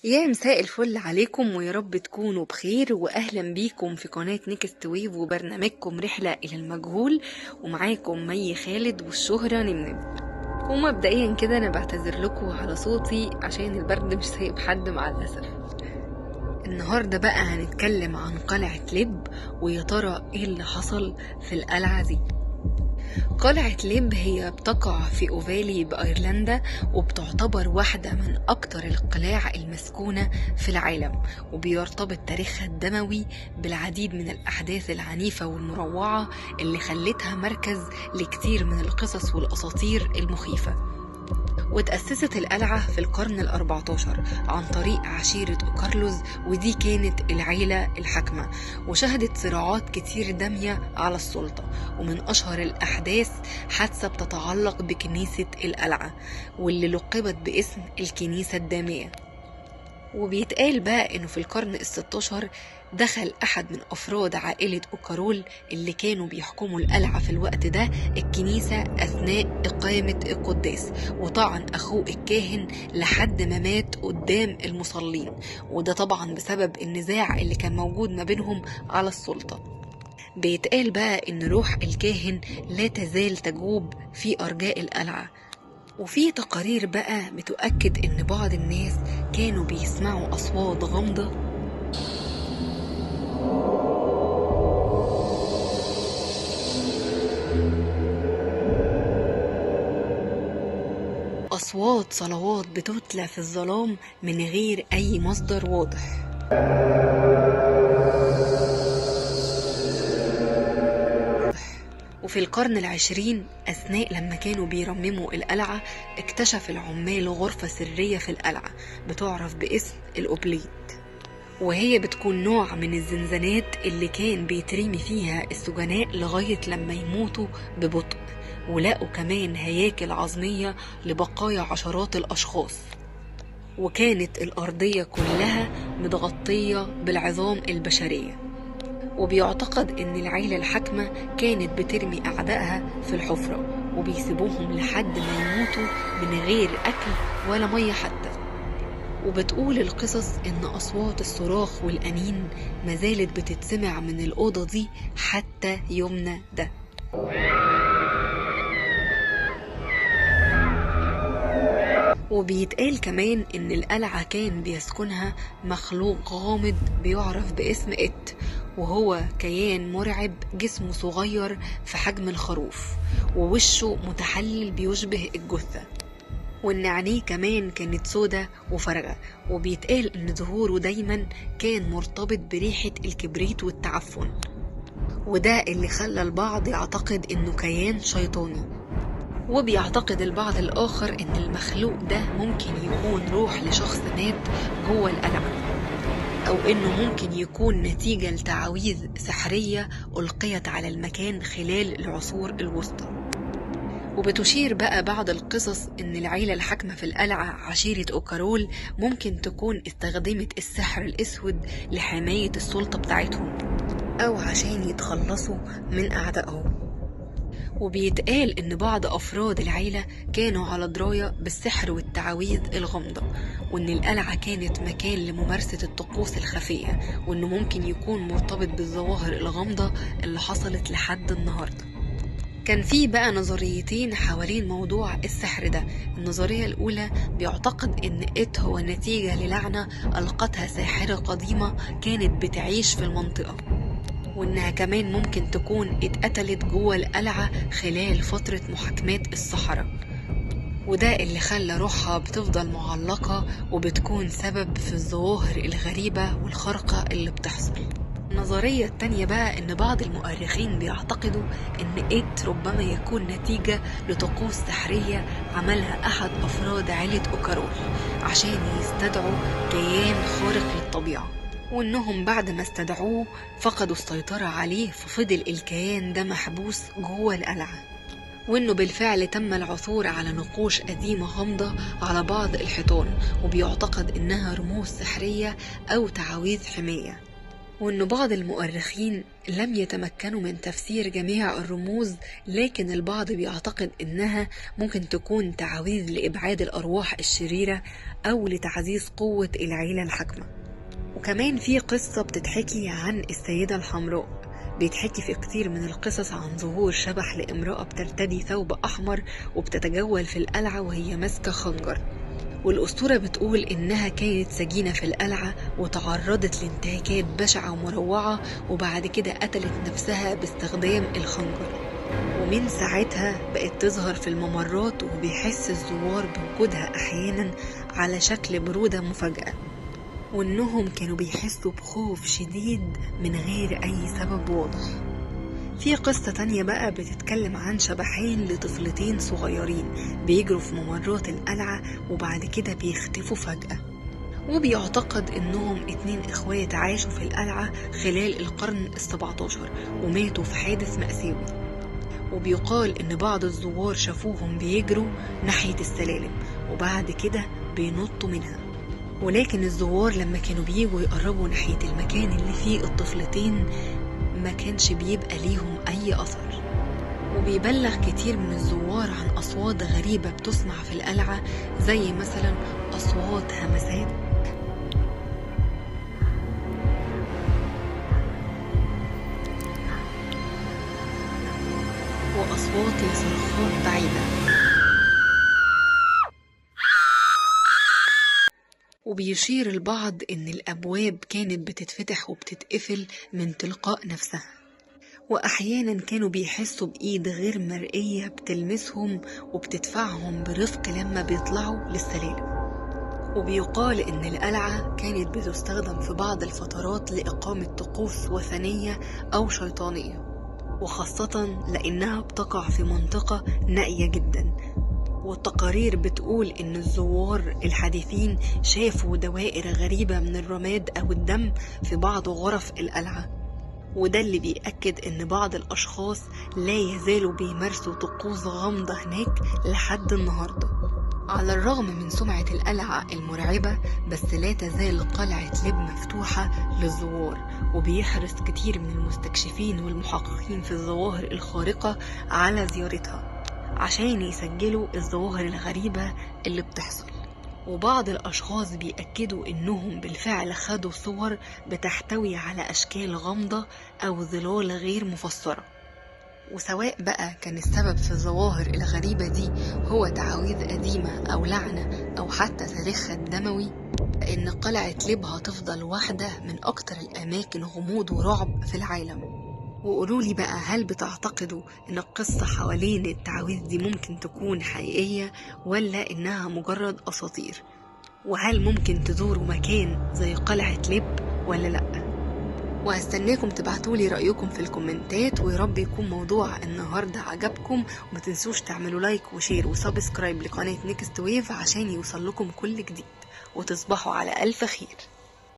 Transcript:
يا مساء الفل عليكم، ويا رب تكونوا بخير، واهلا بيكم في قناة Next Wave وبرنامجكم رحلة الى المجهول، ومعاكم مي خالد والشهرة نمنم. ومبدئيا كده انا بعتذر لكم على صوتي عشان البرد مش سايب حد مع الاسف. النهاردة بقى هنتكلم عن قلعة لب، ويا ترى ايه اللي حصل في القلعة دي. قلعة لب هي بتقع في أوفالي بأيرلندا، وبتعتبر واحدة من أكتر القلاع المسكونة في العالم، وبيرتبط تاريخها الدموي بالعديد من الأحداث العنيفة والمروعة اللي خلتها مركز لكتير من القصص والأساطير المخيفة. وتأسست القلعة في القرن ال14 عن طريق عشيرة أوكارلوز، ودي كانت العيلة الحاكمة، وشهدت صراعات كتير دامية على السلطة. ومن أشهر الأحداث حادثة بتتعلق بكنيسة القلعة، واللي لقبت باسم الكنيسة الدامية. وبيتقال بقى إنه في القرن ال16 دخل أحد من أفراد عائلة أوكارول اللي كانوا بيحكموا القلعة في الوقت ده الكنيسة أثناء إقامة القداس، وطعن أخوه الكاهن لحد ما مات قدام المصلين، وده طبعا بسبب النزاع اللي كان موجود ما بينهم على السلطة. بيتقال بقى إن روح الكاهن لا تزال تجوب في أرجاء القلعة، وفي تقارير بقى بتؤكد إن بعض الناس كانوا بيسمعوا أصوات غامضة أصوات صلوات بتتلى في الظلام من غير أي مصدر واضح. وفي القرن العشرين أثناء لما كانوا بيرمموا القلعة اكتشف العمال غرفة سرية في القلعة بتعرف باسم الأوبليت، وهي بتكون نوع من الزنزانات اللي كان بيترمي فيها السجناء لغاية لما يموتوا ببطء. ولقوا كمان هياكل عظمية لبقايا عشرات الأشخاص، وكانت الأرضية كلها متغطية بالعظام البشرية. وبيعتقد إن العيلة الحاكمة كانت بترمي أعدائها في الحفرة وبيسيبوهم لحد ما يموتوا من غير أكل ولا مية حتى. وبتقول القصص إن أصوات الصراخ والأنين مازالت بتتسمع من الأوضة دي حتى يومنا ده. وبيتقال كمان إن القلعة كان بيسكنها مخلوق غامض بيعرف باسم إت، وهو كيان مرعب جسمه صغير في حجم الخروف، ووشه متحلل بيشبه الجثة، وإن عينيه كمان كانت سودة وفارغة. وبيتقال إن ظهوره دايما كان مرتبط بريحة الكبريت والتعفن، وده اللي خلى البعض يعتقد إنه كيان شيطاني. وبيعتقد البعض الآخر إن المخلوق ده ممكن يكون روح لشخص مات جوه القلعة، أو إنه ممكن يكون نتيجة لتعاويذ سحرية ألقيت على المكان خلال العصور الوسطى. وبتشير بقى بعض القصص إن العيلة الحاكمة في القلعة عشيرة أوكارول ممكن تكون استخدمت السحر الأسود لحماية السلطة بتاعتهم، أو عشان يتخلصوا من أعدائهم. وبيتقال إن بعض أفراد العيلة كانوا على دراية بالسحر والتعاويذ الغامضة، وإن القلعة كانت مكان لممارسة الطقوس الخفية، وإنه ممكن يكون مرتبط بالظواهر الغامضة اللي حصلت لحد النهاردة. كان في بقى نظريتين حوالين موضوع السحر ده. النظرية الأولى بيعتقد إن إت هو نتيجة للعنة ألقتها ساحرة قديمة كانت بتعيش في المنطقة، وإنها كمان ممكن تكون اتقتلت جوه القلعة خلال فترة محاكمات السحرة، وده اللي خلى روحها بتفضل معلقة وبتكون سبب في الظواهر الغريبة والخارقة اللي بتحصل. النظرية التانية بقى إن بعض المؤرخين بيعتقدوا إن إت ربما يكون نتيجة لطقوس سحرية عملها أحد أفراد عيلة أوكارول عشان يستدعوا كيان خارق للطبيعة، وإنهم بعد ما استدعوه فقدوا السيطرة عليه، ففضل الكيان ده محبوس جوه القلعة. وإنه بالفعل تم العثور على نقوش قديمة غامضة على بعض الحيطان، وبيعتقد إنها رموز سحرية أو تعاويذ حماية. وإن بعض المؤرخين لم يتمكنوا من تفسير جميع الرموز، لكن البعض بيعتقد إنها ممكن تكون تعاويذ لإبعاد الأرواح الشريرة أو لتعزيز قوة العيلة الحاكمة. وكمان في قصة بتتحكي عن السيدة الحمراء، بيتحكي في كتير من القصص عن ظهور شبح لامرأة بترتدي ثوب أحمر وبتتجول في القلعة وهي ماسكة خنجر، والأسطورة بتقول إنها كانت سجينة في القلعة وتعرضت لانتهاكات بشعة ومروعة، وبعد كده قتلت نفسها باستخدام الخنجر، ومن ساعتها بقت تظهر في الممرات وبيحس الزوار بوجودها أحيانا على شكل برودة مفاجئة، وإنهم كانوا بيحسوا بخوف شديد من غير أي سبب واضح. في قصة تانية بقى بتتكلم عن شبحين لطفلتين صغيرين بيجروا في ممرات القلعة وبعد كده بيختفوا فجأة، وبيعتقد إنهم 2 إخوات عاشوا في القلعة خلال القرن 17 وماتوا في حادث مأساوي، وبيقال إن بعض الزوار شافوهم بيجروا ناحية السلالم وبعد كده بينطوا منها، ولكن الزوار لما كانوا بيجوا يقربوا ناحية المكان اللي فيه الطفلتين ما كانش بيبقى ليهم أي أثر. وبيبلغ كتير من الزوار عن أصوات غريبة بتسمع في القلعة، زي مثلا أصوات همسات وأصوات لصرخات بعيدة، وبيشير البعض إن الأبواب كانت بتتفتح وبتتقفل من تلقاء نفسها، وأحيانا كانوا بيحسوا بإيد غير مرئية بتلمسهم وبتدفعهم برفق لما بيطلعوا للسلالم. وبيقال إن القلعة كانت بتستخدم في بعض الفترات لإقامة طقوس وثنية أو شيطانية، وخاصة لأنها بتقع في منطقة نائية جدا، والتقارير بتقول إن الزوار الحديثين شافوا دوائر غريبة من الرماد أو الدم في بعض غرف القلعة، وده اللي بيأكد إن بعض الأشخاص لا يزالوا بيمارسوا طقوس غامضة هناك لحد النهاردة. على الرغم من سمعة القلعة المرعبة، بس لا تزال قلعة لب مفتوحة للزوار، وبيحرص كتير من المستكشفين والمحققين في الظواهر الخارقة على زيارتها عشان يسجلوا الظواهر الغريبة اللي بتحصل. وبعض الأشخاص بيأكدوا إنهم بالفعل خدوا صور بتحتوي على أشكال غامضة أو ظلال غير مفسرة، وسواء بقى كان السبب في الظواهر الغريبة دي هو تعاويذ قديمة أو لعنة أو حتى تاريخها الدموي، فإن قلعة لب هتفضل واحدة من أكتر الأماكن غموض ورعب في العالم. وقولولي بقى، هل بتعتقدوا إن القصة حوالين التعاويذ دي ممكن تكون حقيقية ولا إنها مجرد أساطير؟ وهل ممكن تزوروا مكان زي قلعة لب ولا لأ؟ وهستناكم تبعتولي رأيكم في الكومنتات، ويا رب يكون موضوع النهاردة عجبكم، وما تنسوش تعملوا like و share و subscribe لقناة Next Wave عشان يوصل لكم كل جديد، وتصبحوا على ألف خير.